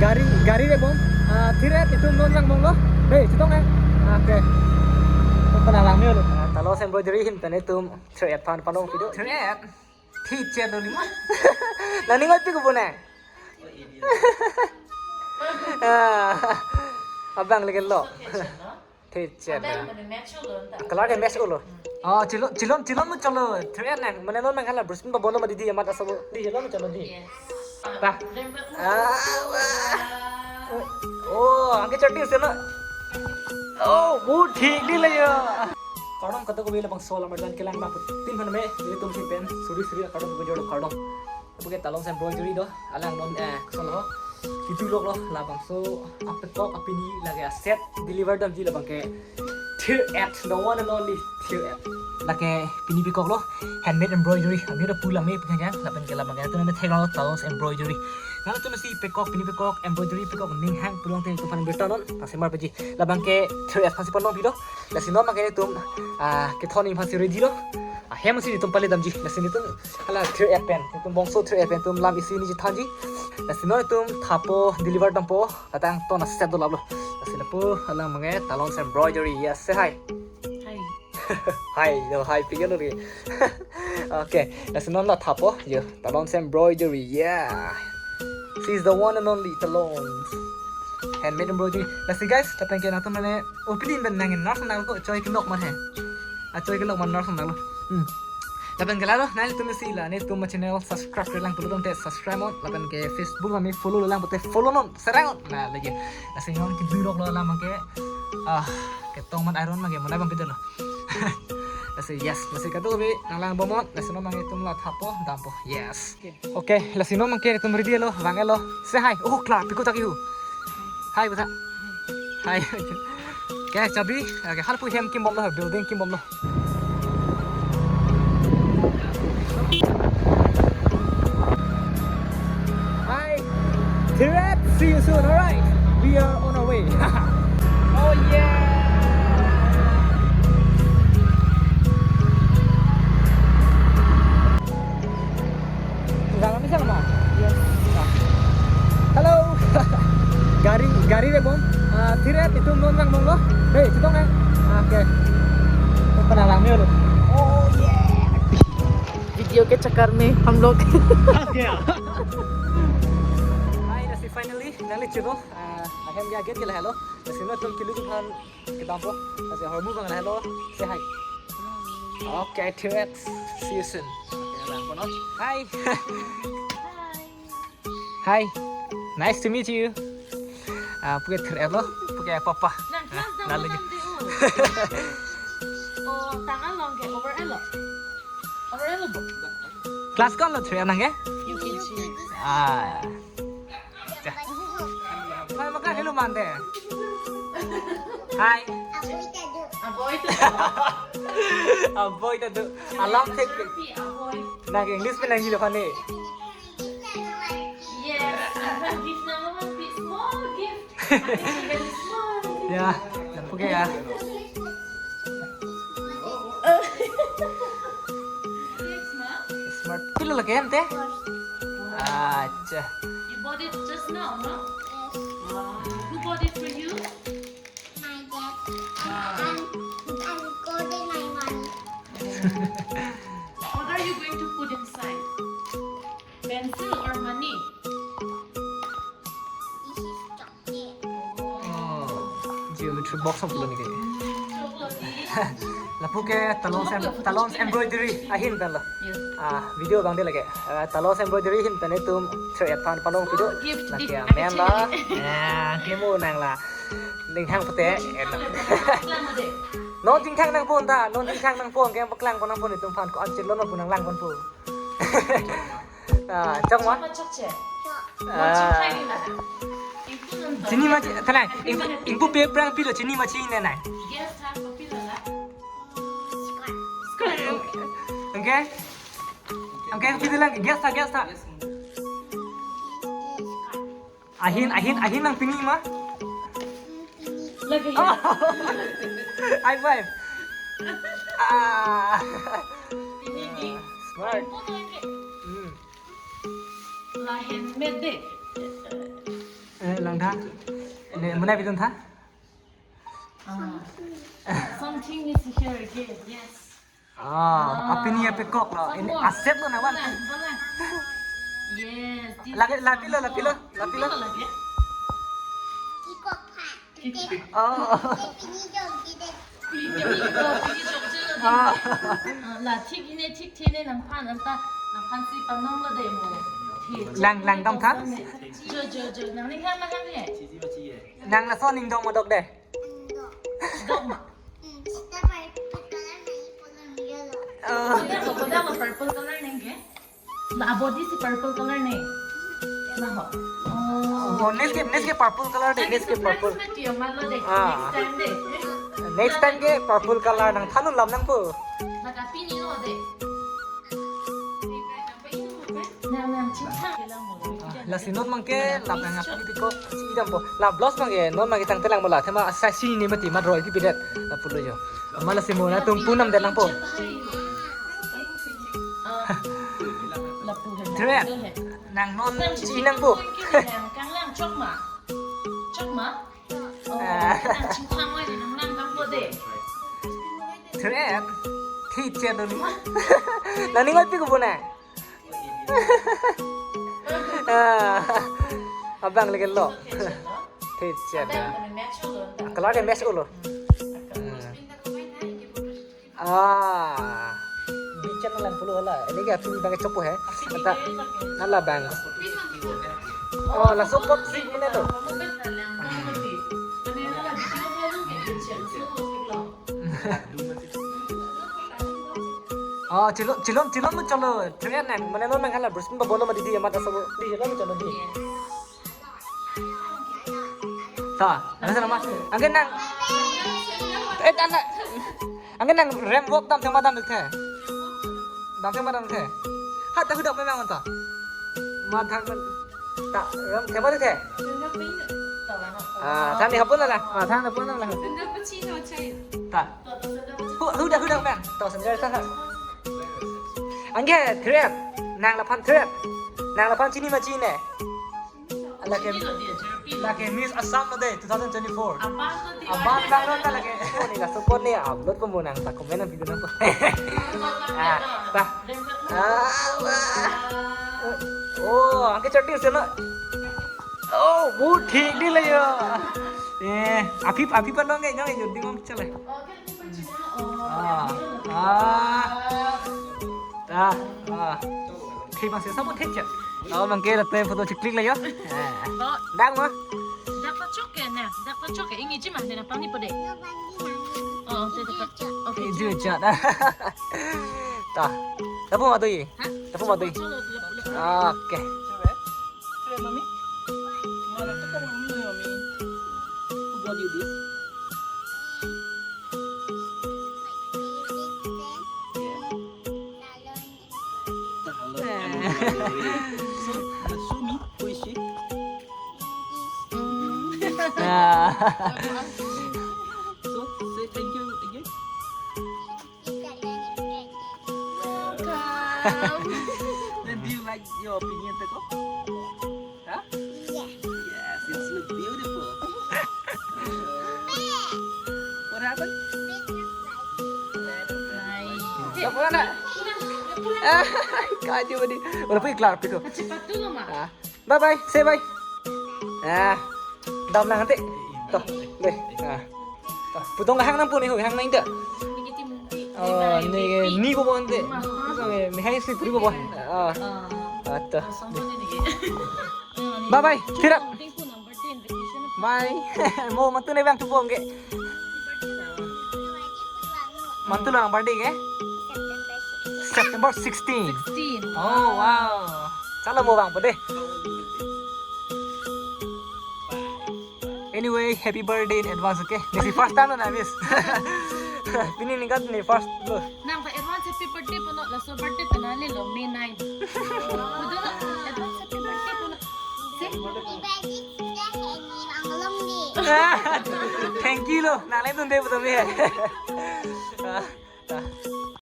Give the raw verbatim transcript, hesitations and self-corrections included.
Gari, gari de bom. Ah, thir-et itum non lang bom lo. Hei, chetong eh. Ah, okay. Tum pen alang me-olo. Ah, Talon's Embroidery ahin pen itum thir-et aphan pano pido. Thir-et. Thir-et lo lima. Nangning oi pi ko bone. Ah, abang lagi lo. Thir-et. Ada yang pada match lo, entah. Color ke match lo. Oh, chilom, chilom, chilom lo cholo. Thir-et nang. Mane non nang hala brush pin ba bono ma didi amat asabo. Di chilom lo cholo di. Yes. Ta. Ah, wah. Oh, anke chutney se na. Oh, wo thik di la ya. Kardom kadokave labangso alam arjan kelang ba tin phan me, nelitum si pen suri suri kardom kejor kardom. Puke Talon's Embroidery do, alang non, eh, kosonlo. Kitu lok lo, labangso apekok apini lake aset deliver damji labang ke thir-et, the one and only thir-et. Lake pini pekok lo, handmade embroidery. Ami do pulang me pekok ya, lapen ke labang ke, atu nang theklong Talon's Embroidery. Nangtum si pekok, pini pekok, embroidery pekok, ning hang pulang te itum phan birta non, pasi mar peji. Labang ke thir-et phan si pon long pido. Lasi non abang ke itum, ah, kethon in phan si ready lo. Ah, hem si itum pale damji. Lasi itum hala thir-et pen, itum bongso thir-et pen itum lam isi ni chethanji. Lasi non itum thapo deliver dampo, katang ton aset dolap lo. Lasi lapu hala abang ke Talon's Embroidery. Yes, say hi. Hi. Hi, no, hi, pigan lagi. Okay, lasi non la thapo, yo, Talon's Embroidery, yeah. She's the one and only Talon's. Handmade embroidery. Lasi guys, lapen ke nangtum mane opening ben nang nervous nang ko choi kelok man he. A choi kelok man nervous nang lo. Hmm. Lapen ke lalo, nangtum si la, netum channel subscribe lang pulo te subscribe non, lapen ke Facebook kami follow lang pute follow non, serang non. Na lagi. Lasi non kitu lok lo lam ke. Ah, ketong man iron abang ke, mana abang pidelo. Lasi yes, lasi kadokave nang lang bom non, lasi non abang itum la thapo, dampo. Yes. Okay, lasi non abang ke itum ready lo, vanglo. Say hi. Oh, klar, piko taki hu. Hi, beta. Hi. Okay, chabi, okay, halaphu hem kim bom lo, building kim bom lo. Hi. Thir-et, see you soon, all right? We are on our way. Oh, yeah. Nang kami sama? Yes. Hello. Gari, gari de bom. Ah, thir-et itum non lang bom lo. Hei, chetong eh. Ah, okay. Tum pen alang me-olo. Oh, yeah. Video ke chakar mein hum log. Hi, lasi finally, nangli chiro. Ah, ahem ya gate ke lahelo. Lasi non itum kilu aphan kedampo. Lasi ahormu abang lahelo. Say hi. Okay, thir-et. See you soon. Okay, abang kono. Hi. Hi. Nice to meet you. Ah, puke thir-et lo, puke papa. Nang class dam lagi. Oh, tangan long ke over elo. Over elo bo. Class ko-an lo thir-et nang ke? U K G. Ah. Cha. Hai, maka hello mande. Hi. Avoid. Avoid ado. Alam thek. Avoid. Nang English pen nangji lo kane. Yes, I can give number one, please. Small gift. I can give very small gift. Ya, okay ya. Smart. Smart. Pilo lagi ante? Acha. You bought it just now, no? Wow. Who bought it for you? My dad. And, and, and golden my money. What are you going to put inside? Pencil or money? This is chocolate. Oh, geometry box ang pulo neke. Chocolate. Lapu ke Talon's em-, Talon's embroidery ahin pen lo. Yes. Ah, video abang de lake. Ah, Talon's embroidery ahin pen itum thir-et aphan pano video. Gift, lake gift. Amen la. Ya, kemu nang la. Ning hang pute. Non jingthang nangpo ta, non jingthang nangpo, kepaklang pon nangpo itum aphan ko anchit lo non pu nang lang ponpo. Ah, chok ma? Chok ma chokche? Ah. Mo chingthang ni la. Ingpu non to. Chini ma chi-, thanai, ingpu, ingpu pe prang pilo chini ma chini nai. Guess tha, kopilo la? Square. Okay? Okay, kopilo lang, guess tha, guess tha. Ahin, ahin, ahin nangpini ma? Lagi. Oh. High five. Ah. Ini di. Smart. Apa lagi? Hmm. La handmade de. Eh, langtha. Ne, muna bidun tha. Ah. Something is here again. Yes. Ah, ah, apini apekok lo. Ini aset lo nawan. Yes. Lagi, lagi lo, lagi lo, lagi lo. Lagi. Oh. Ah. Ah, la thik ne, thik the ne, nangphan anta, nangphan si panom lo de mo. Thik. Lang, lang dam tha. Jo, jo, jo, nangning han, nang han ne. Nang laso ning dong mo dok de. Dok ma. Oh. Kodang lo, kodang lo purple color neng ke? La body si purple color ne. Laho. Oh. Oh, next ke, next ke purple color de, next ke purple. Next time de. Ah. Next time de. Next time ke purple color nangthan un lam nangpo. Lake pini lo de. Nang, nang, chingthang. Ah, lasi non abang ke, lap nang aphi piko, si dampo. La blouse abang ke, non abang ke tangte lang mo la, thema asai si ne mati, mat roi pi pidet. La pulo jo. Ama lasi mo na tum punam det nangpo. Tre, nang non si nangpo. Kang lang chok ma. Chok ma. Oh, ah. Nang chingthang wai nang lang nang po de. Tre, thi che do ni. Nang ning oi pi ko bu na. Ah. Abang lagi lo. Thi che da. Color de match ulo. Hmm. Ah, bichang lang pulo hala. Ini ke apin abang ke chopo he. Anta hala abang. Oh, laso pot si mene to. Oh, chilom, chilom, chilom mo chalo. Train na, mane non nang hala brush pin ba bolo ma didi, amat aso di, chilom mo chalo di. Ta, ano sa naman? Ang ganang, eh, tana. Ang ganang rem walk dam thema dam the. Dam thema dam the. Ha, ta hudak memang ta. Madhan man. Ta, rem thema the. Ah, than ni hapon la. Ah, than hapon la. Ta. Hu, hudak, hudak, bang. To sendal sa. Angke, trip. Nang laphan trip. Nang laphan chini ma chini. Lake, lake Miss Assam lo de, two thousand twenty-four. Abang lo ta lake. Oh, ni laso pot ni upload po mo nang ta comment nang video nang po. Ah, ta. Ah, wah. Oh, angke chatting se na. Oh, bu thik di la yo. Eh, aphi, aphi pa long ke, nyong yo ding ong chale. Ah, ah. Ah, ah. Thik bang si, sabo thik cha. Oh, abang ke late photo chiklik la yo. Eh. Dang ma? Dak ta chok ke na, dak ta chok ke. Ingi ji ma, ne na pani pade. Oh, te te ka. Okay. Ju cha. Ta. Tapu ma to ye? Ha? Tapu ma to ye? Chalo, chalo, chalo. Okay. Hey, mommy. Mana tu kau mami, mami. Who bought you this? Yeah. Hello. Eh. So, uh, show me, who is she? Ah. So, say thank you again. Welcome. Then do you like your opinion, Teko? Huh? Yes. Yes, it looks beautiful. What happened? Nice. Wala na. Ah, kaju badi. Wala po iklar piko. Cepat dulu, Ma. Ah. Bye bye, say bye. Ah, dam nang ante. To, deh. Ah. To, putong kahang nang puni, hang nang inda. Oh, ni, ni bobo ante. Ni hai si puri bobo. Ah. Ah, to. Bye bye, tirap. Bye. Mo mantu ne bang tupong ke. Mantu lo nang birthday ke? September sixteen. Sixteen. Oh, wow. Chalo mo bang po deh. Anyway, happy birthday in advance, okay? This is first time na miss. Pini ni kat ni first lo. Nang ta advance happy birthday puno, laso birthday ta nali lo, May nine. Betul na? Advance happy birthday puno. Sih? Thank you lo, nang le tun deh betul ya. Ah, ah.